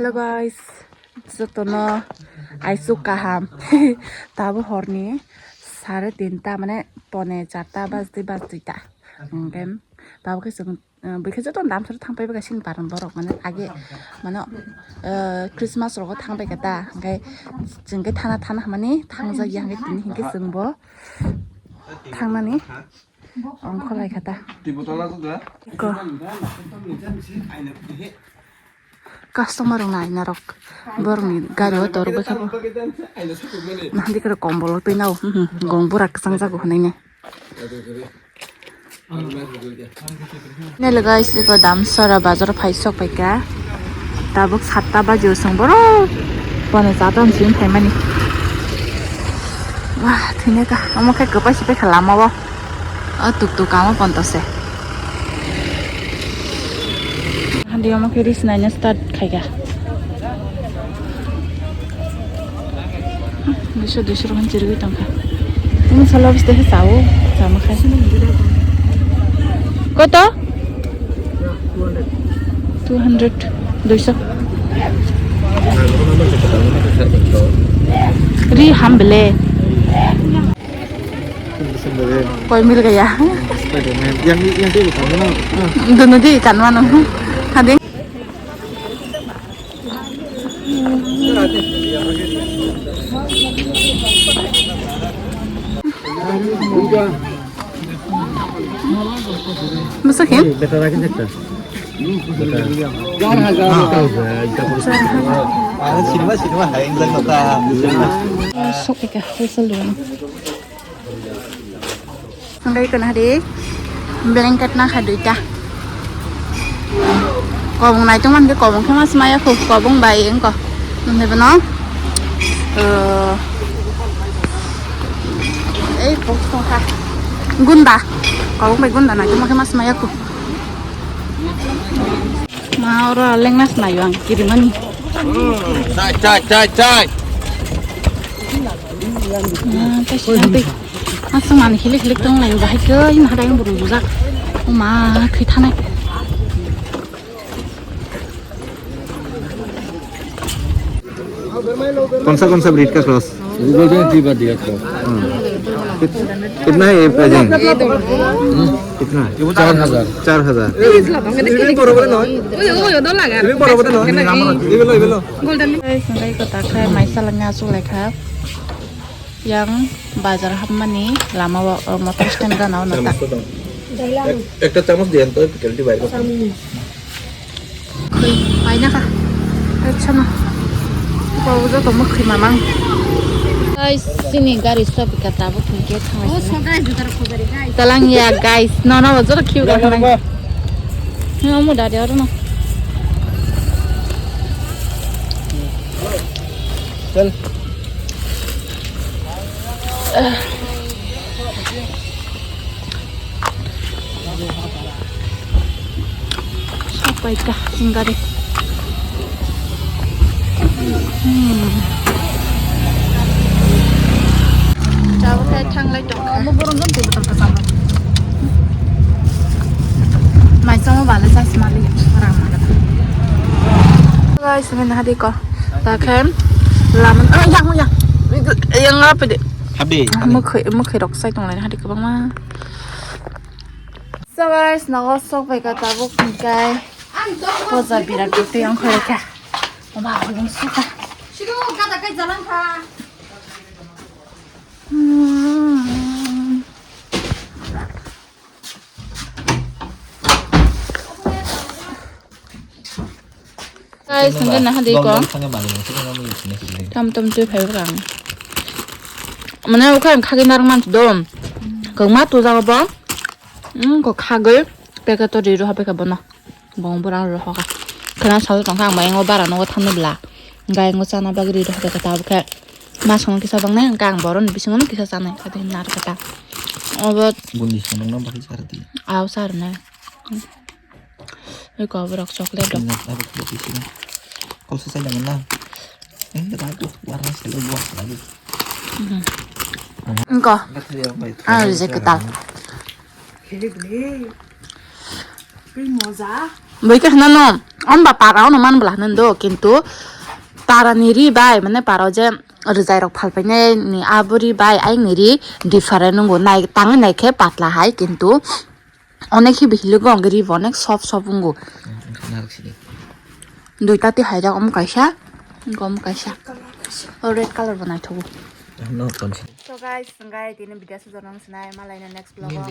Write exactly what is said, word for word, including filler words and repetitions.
Hello guys, jotono aisuk kaham. Tabuk horni sare tinta, mane pone charta bajdi bajdi ta. Hwnkhe tabuk khe chwng, eh, bwkhe jotono damsoro thangpai bwkha sini paron borok, mane age mane, eh, Christmas rogo thangpai kha ta, hwnkhe chwng khe thana thana hwnmani thangjak ya, hwnkhe tini hinkhe chwngbo thangnani. Ongkholai kha ta. Ko. Customer rok naina rok. Borokni gari o tor bai kha bo. Nahandi khe kombol o twi nao. Mhm. Gong bura kwchang jago hwnwi ne. Nelo guys, eko Damsara bazar phai sok pai kha. Tabuk satta baji o chwng borok. Bono jata simi phaimani. Wah, thwinai kha. Omo khe kwpai se pai kha lama o. O tuk tuk kamo ponto se. Handi omo khe ris naina start khaikha. Duiso, duiso rohon chirigwi tongkha. Ini salo biste khe chao, chama khai. Koto? Two hundred, duiso. Ri hambele. Koi mil gaya. Spider-Man. Yang, yang dia bukan mana? Ah. Dunu di kan mana? Hadi. Masa khe? Beta lagi sekta. Ayo, cinema, cinema, hai, enggak kota. Sok eka, whistle dulu. Hingke iko nahari blanket nangkha duita. Kobong naitok mankhe kobong khe mas maya kho kobong bai wngkha. Hingke bono, eh, ei box tongkha. Gunda. Kobong bai gunda naitok mankhe mas maya kho. Ma oro lengna sinayo ang kirimani. Chai, chai, chai, chai. Ma, tei siyang tei. Aswk mani hilik hilik tong lai, bahai khe, ina dai buru bujak. O ma, thwi thanai. कौन सा कौन सा ब्रीड का cross? Golden Retriever दिया क्रॉस। कितना है ये प्राइस? कितना है? चार हजार। चार हजार। Golden. Guys, hingke iko takhe maisa langya aswk laikha. Yang bazar hapmani lama o, o motor stand gana o nota. একটা চামচ দিয়ে আনতে হবে, কেটলি বাইরে করতে হবে। Khwi paina kha. Acha no. Ko joto mukhwi mamang. Guys, sini gari stop ka tabuk hingke thangai. Talang ya guys, no no joto khiu ka thangai. No mo dadi oro no. Chal. Sapai ka singkari. Hmm. Jauh kayak thanglai tongkha. Mai sama bala sas mali rang mana. Guys, ini hari ko. Takhem laman. Oh, yang, yang. Yang apa deh? Habi. Mukhe, mukhe rok sai tong lai hari ko bang ma. So guys, nogo sok bai ka tabuk hingkai. Poja birat gotwi ongkhorikha. Oba, oba, suka. Sido, kada kai jalan kha. Hmm. Guys, hingke naha di ko. Tam tam twi phai bwkha ang. Mane ukha ang khagwi narwk mansi do. Kwbangma tujago bo. Hmm, ko khagwi packet o ri roha paikha bono. Bong bwrang roha kha. Khwna sal tongkha ang bai ngo bara nogo thangnai bwla. Gai ngo chana bagwi ri roha paikha tabukhe. Masong kisa bangnai hwnkhe ang boroni bisingo no kisa chanai kha de narwk kha ta. Obo. Bundi songno bagwi chara di. Aw char nai. Eko borok chocolate rok. Abo khe bisingo. Kok se sai da na. Eh, da tu warna selo buah lagi. Mhm. Engko. Enggak sih, apa itu? Ah, reject kita. Bai khe hwnano, Hwnba para ono man bwla hwnwi do, kintu para ni ri bai, mane para o je rwjai rok phalpainai ni abo ri bai ayang ni ri different wngo, nai tangwi nai khe patla hai, kintu onek hi bihilwgo ri bo onek soft soft wngo. Narwk sidi. Duita twi haijak, omo kaisa, omo kaisa. O red color bo naithogo. Ano tonsi. So guys, swngwi tini video sujak nang sinai, malai na next vlog o.